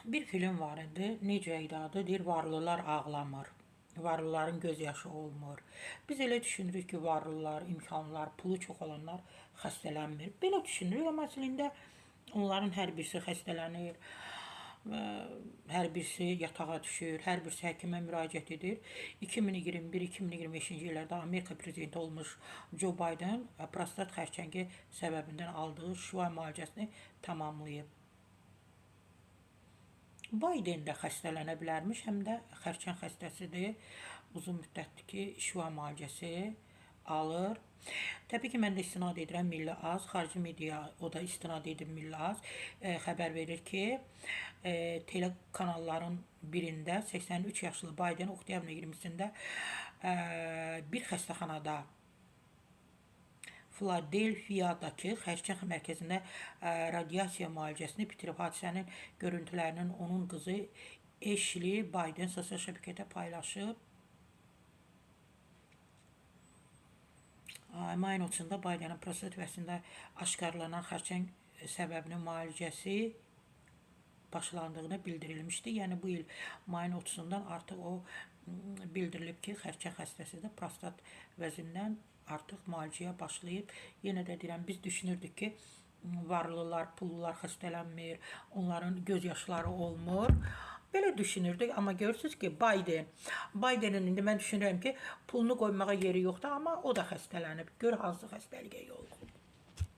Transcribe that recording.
Bir film var idi. Necə idi adı? Deyir, varlılar ağlamır. Varlıların göz yaşı olmur. Biz elə düşünürük ki, varlılar, imkanlar, pulu çox olanlar xəstələnmir. Belə düşünürük, amma əslində onların hər birisi xəstələnir. Və hər birisi yatağa düşür, hər birisi həkimə müraciət edir. 2021-2025-ci illərdə Amerika prezidenti olmuş Joe Biden prostat xərçəngi səbəbindən aldığı şüa müalicəsini tamamlayıb. Biden də xəstələnə bilərmiş, həm də xərçəng xəstəsidir. Uzun müddətdir ki, şüa müalicəsi alır. Təbii ki, mən də istinad edirəm Milli Az, xarici media o da istinad edir Milli Az. Xəbər verir ki, telekanalların birində 83 yaşlı Biden oktyabrın 20-sində bir xəstəxanada Filadelfiyadakı xərçəng mərkəzində radiasiya müalicəsini bitirib. Hadisənin görüntülərinin onun qızı Ashley Biden sosial şəbəkədə paylaşıb. Mayın 30-da Bidenin prostat vəsində aşkarlanan xərçəng səbəbinin müalicəsi başlandığını bildirilmişdi. Yəni bu il mayın 30-undan artıq o bildirilib ki, xərçəng xəstəsidir, prostat vəzindən artıq müalicəyə başlayıb. Yenə də deyirəm, biz düşünürdük ki, varlılar, pullular xəstələnmir, onların göz yaşları olmur. Belə düşünürdük, amma görürsüz ki, Bidenin indi mən düşünürəm ki, pulunu qoymağa yeri yoxdur, amma o da xəstələnib. Gör hansı xəstəliyə yoluxub.